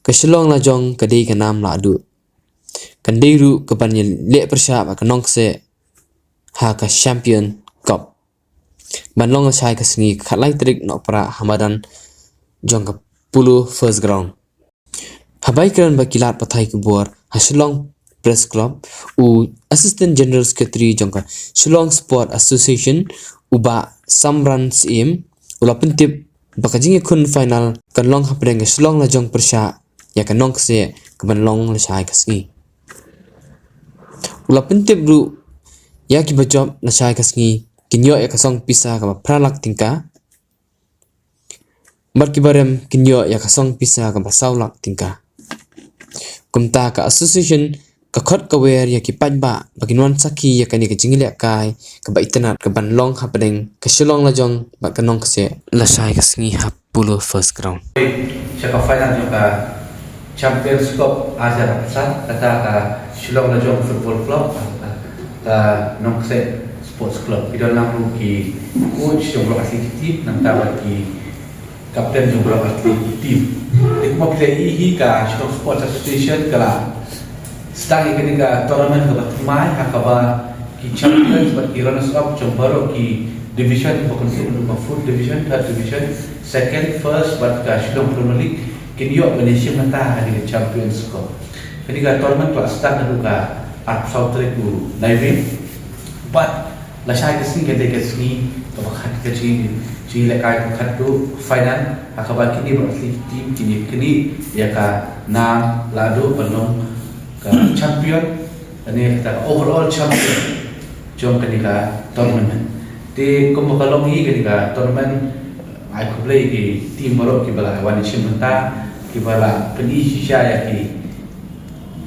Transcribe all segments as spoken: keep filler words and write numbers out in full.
Ka Shillong Lajong ka dei ka nam lahduh. Kan dei ruh kaban ïaleh pyrshah bad ka Nongkseh ha ka Champion Cup, ban long lashai ka sngi, khatlai tarik Nohprah, ha madan jong ka Polo First Ground. Haba ïakren bad ki lad pathai khubor ha Shillong Press Club, u Assistant General Secretary jong ka Shillong Sport Association, u Bah Samran Syiem, u la pyntip ba ka jingïakhun final kan long hapdeng ka Shillong Lajong pyrshah ïa ka Nongkseh, kaban long lashai ka sngi. U la pyntip ruh, ïa kiba jop lashai ka sngi kin ïoh ïa ka song pisa kaba phra lak tyngka, bad kiba rem kin ïoh ïa ka song pisa kaba saw lak tyngka. Kumta ka association ka khot ka wer ïa ki paidbah ba kin wan sakhi ïa kane ka jingïalehkai kaba itynnad kaban long hapdeng ka Shillong Lajong bad ka Nongkseh lashai ka sngi ha Polo First Ground. Sha ka final jong ka Champions Cup ar hajar arphew san, kata ka Shillong Lajong Football Club, ka Nongkseh Sports Club. Ki don lang ruh ki coach jong Block Athletic team, nangta bad ki captain jong Block Athletic team. Te kumba phi la ïohi, ka Shillong Sports Association ka la sdang ïa kane ka tournament kaba thymmai, ha kaba ki champions bad ki runners up jong baroh ki division ba kynthup ïa ka fourth division, third division, second, first bad ka Shillong Premier League kin ïoh ban ïashim bynta ha kane ka Champions Cup. Kane ka tournament ka la sdang naduh ka arphew saw tarik u Naiwieng. Bad lashai ka sngi ka dei ka sngi kaba khat ka jing, jingïalehkai kaba khatduh, final, ha kaba kine baroh ki team kin ïaknieh ïa ka nam lahduh ban long ka champion, lane kata ka overall champion jong kane ka tournament. Te kumba ka long hi kane ka tournament, ai khublei ki team baroh kiba la wan shim bynta, kiba la pyni shisha ïa ki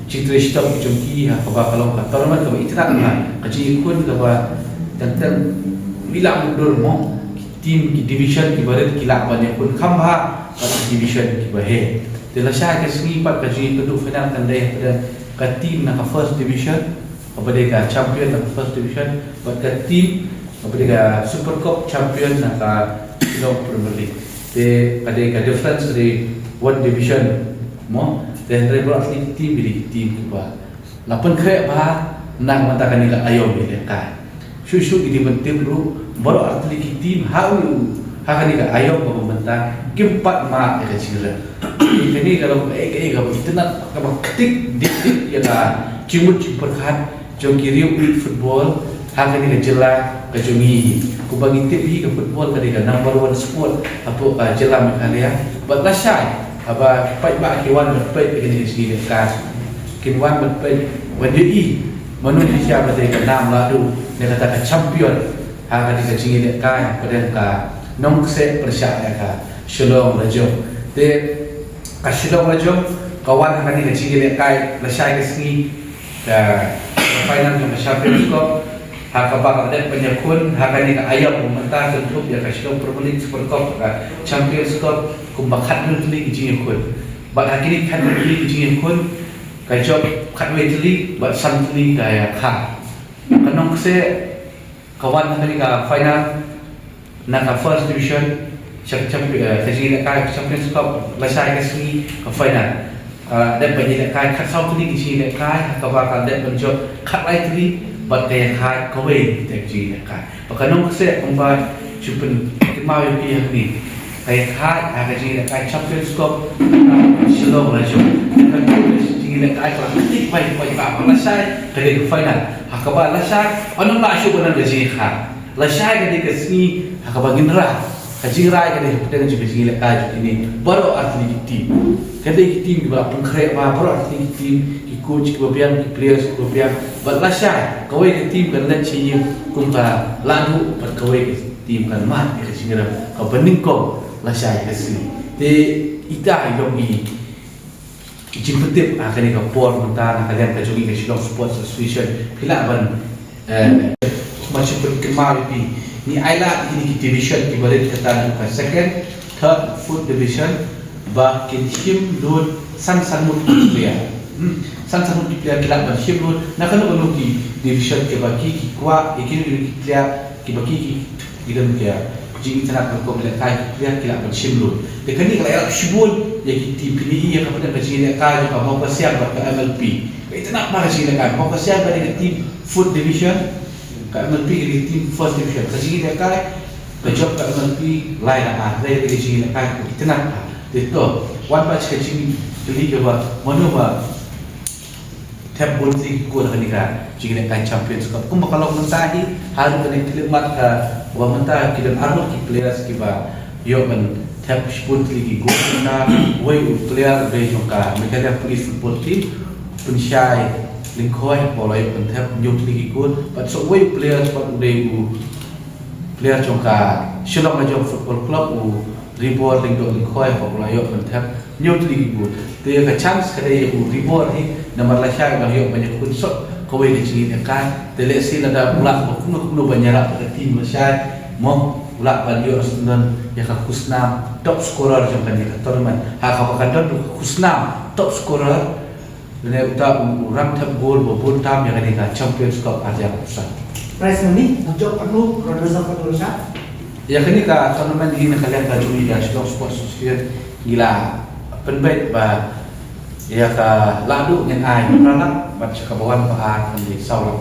jingtrei shitom jong ki ha kaba ka long ka tournament kaba itynnad, ha ka jingïakhun kaba teng teng, ym lah mutdur mo. Ki team ki division kiba rit ki lah ban ïakhun kham bha bad ki division kiba heh. Te lashai ka sngi pat ka jingïakynduh final kan dei hapdeng ka team na ka first division, kaba dei ka champion na ka first division, bad ka team kaba dei ka Super Cup champion na ka Shillong Premier League. Te ka dei ka difference dei one division mo. Te hynrei baroh artylli ki team ki dei ki team kiba la pynkhreh bha na ka bynta kane ka aïom ïalehkai. Shuh shuh ngi dei ban tip ruh, baroh artylli ki team ha u, ha kane ka aïom kaba mynta kim pat mad ïa ka jingrem. Kane ka long kaei kaei kaba itynnad, kaba ktik dik dik ïa ka jingmut jingpyrkhat jong ki riew wit football ha kane ka jylla ka jong ngi. Kumba ngi tip hi, ka football ka dei ka number one sport hapoh ka jylla Meghalaya. Bad lashai haba ki paidbah ki wan ban peit ïa kane ka jingïalehkai, kin wan ban peit ban ïohi mano shisha ba dei ka nam lahduh ne kata ka champion ha kane ka jingïalehkai hapdeng ka Nongkseh pyrshah ïa ka Shillong Lajong. Te ka Shillong Lajong ka wan ha kane ka jingïalehkai lashai ka sngi, ka, ka final jong ka Champions Cup, ha kaba ka dep ban ïakhun ha kane ka aïom mynta, kynthup ïa ka Shillong Premier League, Super Cup, ka Champions Cup, kumba khathynriew tylli ki jingïakhun. Bad ha kine khathynriew tylli ki jingïakhun, ka jop khatwei tylli bad san tylli ka ïakhai. Ka Nongkseh ka wan ha kane ka final na ka first division sha ka champion, eh, ka jingïalehkai ka Champions Cup lashai ka sngi, ka final. Ka dep ban ïalehkai khatsaw tylli ki jingïalehkai, ha kaba ka dep ban jop khatlai tylli bad ka ïakhai kawei tylli ki jingïalehkai. Bad ka Nongkseh, kumba shu pynkynmaw ïa phi hangne, ka ïakhai ha ka jingïalehkai Champions Cup Shillong Lajong. Ka jingïalehkai ka la ktik bha, bha, bha, bha lashai ka dei ka final. Ha kaba lashai, ym lah shuh ban ong ka jingïakhai. Lashai ka dei ka sngi ha kaba ngin rai. Ka jingrai ka dei hapdeng jong ka jingïalehkai jong kine baroh artylli ki team. Ka dei ki team kiba la pynkhreh bha, baroh artylli ki team, ki coach kiba biang, ki players kiba biang. Bad lashai kawei ka team kan leit sha ïing kum ka lahduh, bad kawei ka team kan mad ïa ka jingrem kaba nyngkong lashai ka sngi. Te ita i long i jingpyntip ha kane ka por mynta na ka liang ka jong ngi ka Shillong Sports Association. Phi lah ban, eh, kumba shu pynkynmaw ïa phi, ngi ailad ïa kine ki division kiba rit, kata ka second, third, fourth division, ba kin shim lut san san ngut ki player. Hmm, san san ngut ki player ki lah ban shim lut na kano kano ki division kiba ki, ki kwah ïa kine ki player kiba ki, ki, ki don ki jingïatynnad ka kum lehkai ki player, ki lah ban shim lut. Te kane ka la ïarap shibun ïa ki team, phi ïohi ïa ka, phi ïohi ka jingïalehkai jong ka Mawkasiang bad ka M L P. Ka itynnad bha ka jingïalehkai, Mawkasiang ka dei ka team fourth division, ka M L P ka dei ka team first division. Ka jingïalehkai ka jop ka M L P lai la ar, ka dei ka jingïalehkai ka itynnad bha. Te to, wan pat sha ka jingkylli kaba mano ba thep bun tylli ki goal ha kane ka jingïalehkai Champions Cup. Kumba ka long mynta hi, haduh kane ka khyllipmat kaba mynta ki don arngut ki players kiba ïoh ban thep shibun tylli ki goal. Mynta uwei u player u dei jong ka Meghalaya Police Football Team, u Pynshai Lyngkhoi, ba u la ïoh ban thep hynñiew tylli ki goal. Bad sa uwei u player pat u dei u player jong ka Shillong Lajong Football Club, u Ribor Lyngdoh Lyngkhoi, ba u la ïoh ban thep hynñiew tylli ki goal. Te ka chance ka dei ïa u Ribor hi, namar lashai u dang ïoh ban ïakhun sot kawei ka jingïalehkai. Te lehse lada u lah ba kumno kumno ban ïarap ka team lashai, mo, u lah ban ïoh sdang ïa ka khusnam top scorer jong kane ka tournament. Ha kaba kan don ka khusnam top scorer, lane uta u, u rang thep goal ba bun tam ïa kane ka Champions Cup ar hajar arphew san. Prize money, jop katno, runners up katno, sha? Ïa kane ka tournament hi na ka liang ka jong ngi ka Shillong Sports Association ngi la pynbeit ba ïa ka la duh ngin ai phra lak, bad sha kaba wan ba ar kan dei saw lak.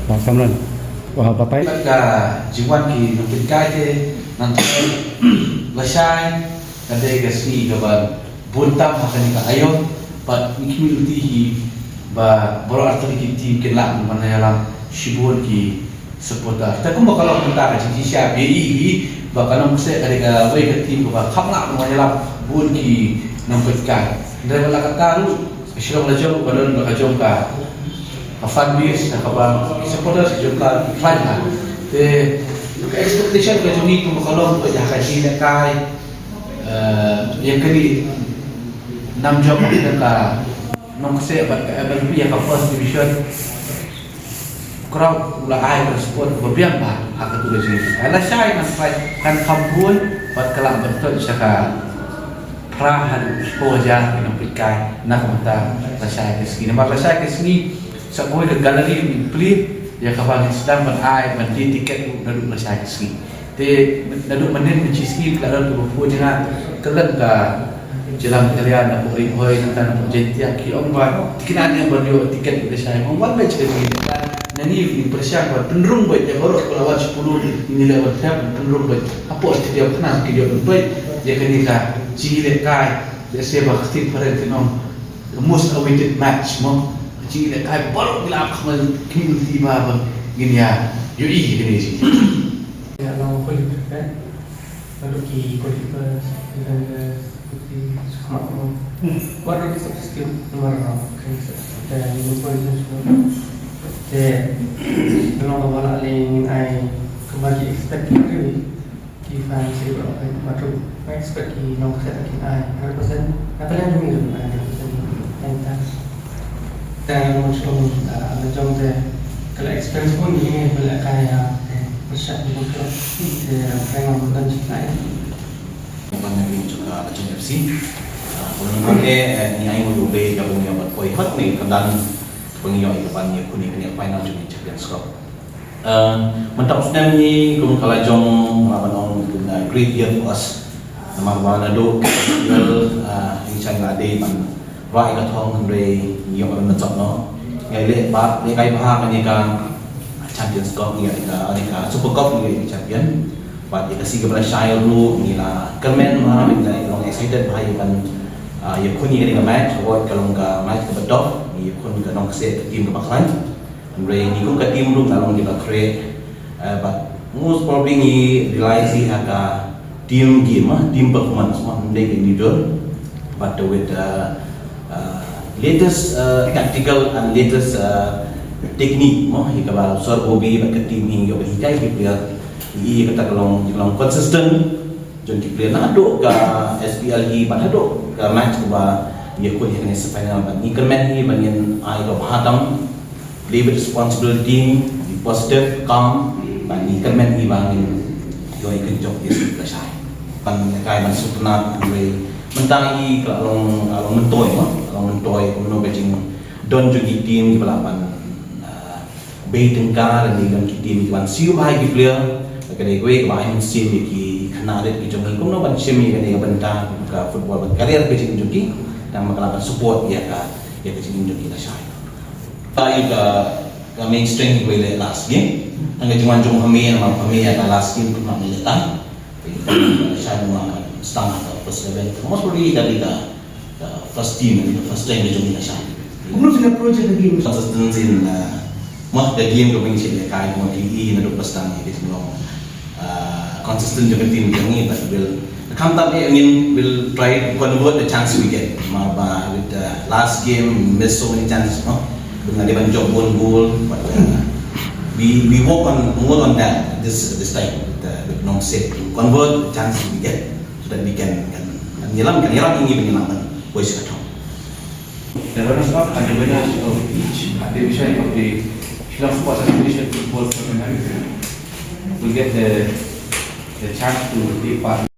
Ba samlan. Ba, ba peit. Bad ka jingwan ki nongpeitkai te nangta lashai ka dei ka sngi kaba bun tam ha kane ka aiom, bad ngi kyrmen hi ba baroh artylli ki team kin lah ban ïalam shibun ki supporter. Te kumba ka long mynta ka jingshisha phi ïohi hi ba ka Nongkseh ka dei kawei ka team kaba kham lah ban ïalam bun ki nongpeitkai. Hynrei wat la katta ruh ka Shillong Lajong ka don ka jong ka, ka fan base, ka ba ki supporters ka jong ka ki khlaiñ ha. Te ka expectation ka jong ngi kumba ka long ba ïa ka jingïalehkai Eh, ïa kane nam jong ka Nongkseh bad ka M L P ïa ka first division. Crowd u la ai ka support ba biang bha ha katu ka jingïalehkai. Lashai nang kai kan kham bun bad ka lah ban thoh sha ka phra haduh shiphew hajar ki nongpeitkai na ka bynta lashai ka sngi. Namar lashai ka sngi sa kawei ka gallery plie ïa kaba ngin sdang ban ai ban die tiket naduh lashai ka sngi. Te naduh mynnin mynshi sngi ki la don kiba phone ïa nga, kylleng ka jylla Meghalaya, na pdeng Ri Bhoi, nangta na pdeng Jaiñtia, ki ong ba te kin ïa ban ïoh tiket ïa ka shai. Nga ong wat beit sha ka jingïalehkai, na ngi ngi pyrshang ban pynrung beit ïa baroh ba la wan sha pule, ngi leh ban thep, pynrung beit hapoh stadium khnang kin ïoh ban peit ïa kane ka jingïalehkai. Lehse ba ka ktien phareng kin ong the most awaited match, mo. Ka jingïalehkai baroh ngi la ap khmat, community ba, ba ngin ïa ïohi ïa kane ka jingïalehkai. Ïa, long fully prepared. Naduh ki goalkeepers, defenders, goalkeepers, shakhmat, mo. Wat ruh ki substitute, namar, uh, ki substitute, uh, ki goalkeepers, mo. Te, long ba la leh ngin ai kumba ki expect ki, ki fans ki ba, ba ruh, I expect ki Nongkseh kin ai hundred percent. Nga kylliang jong ngi ruh ai hundred percent. Tang, tang. Te, mo, shu, ah, la jong te, ka la experience bun ïa ngi, ba la kai, ah, te, pyrshah bun ka, te, ah, tang, ah, bun ka jingkhlaiñ. Ban ïa ngi jong ka, la jong F C. Ah, bun ka te, eh, ngi ai ngut u bei ka bun ïa ban poi hot ne ka dan, bun ïa ka ban ïa kuni kuni final jong ngi Champions Cup. Eh, mynta u snem hi kum ka la jong, la ban ong, kum, eh, great year for us. Namar ba naduh, eh, ngi shang la dei ban rah ïa ka thong, hynrei ngi ïoh ban jop noh. Ngi leh ba, leh kai bha kane ka Champions Cup, ngi ïa ka, kane ka Super Cup ngi ïa ka champion. Bad ïa ka sngi kaba la shai ruh ngi la kyrmen bha, ngi la long excited bha ïa ban, ah, ïakhun ïa kane ka match, wat ka long ka match kaba tough, ngi ïakhun ka Nongkseh ka team kaba khlaiñ. Hynrei ngi kum ka team ruh ngi la long kiba khreh, eh, but most probably ngi realize hi ha ka team game, ah, team performance, mo, ym dei ka individual. But with, uh, uh, latest, uh, tactical and latest, uh, technique, mo, hi kaba Sir Bobby bad ka team hi ïoh ban hikai ki player. Hi kata ka long, ka long consistent. Jong ki player naduh ka S P L hi bad haduh ka match kaba ïakhun ïa kane semi final bad ngi kyrmen hi ba ngin ai ka bha tam, play with responsibility, be positive, calm, bad ngi kyrmen hi ba ngin ïoh ïa ka jop ïa ka shai. Ban ïa kai ban sngewtynnat hynrei mynta hi ka la long, ka la long myntoi, mo, ka la long myntoi kumno ka jingdon jong ki team kiba lah ban, ah, bei tyngka lane don ki team ki wan siew bha ïa ki player, Ka dei kawei kaba ai mynsiem ïa ki khynnah rit ki jong ngi kumno ban shim ïa kane ka bynta ka football bad career ka jong ki, tang ba ka lah ban support ïa ka, ïa ka jingim jong ki lashai. Ka ïa ka, ka main strength kawei leh last game. Tang ka jingwan jong Hami, namar Hami ïa ka last game kumno Hami leh tang. Shai mo ka stang ka first eleven. Most probably ka dei ka, ka first team, ka first team ka jong ngi lashai. Kumno phi la approach ïa ka game? Consistency in, uh, ma ka game ka bynta ïa ka, kumno ki i naduh ba stang ïa ka jinglong, uh, consistent jong ka team jong ngi, but we'll, khamtam eh ngin, we'll try to convert the chance we get. Namar ba with the last game, miss so many chances, no? Bad nga dei ban jop bun goal, but, uh, we, we work on, work on that this, this time with, uh, with Nongsit to convert the chance we get so that we can, can, kan ïalam, kan ïarap ïa ngi ban ïalam ban poi sha ka thong. The runners-up and the winners of each division of the Shillong Sports Association Football Tournament will get the, the chance to take part.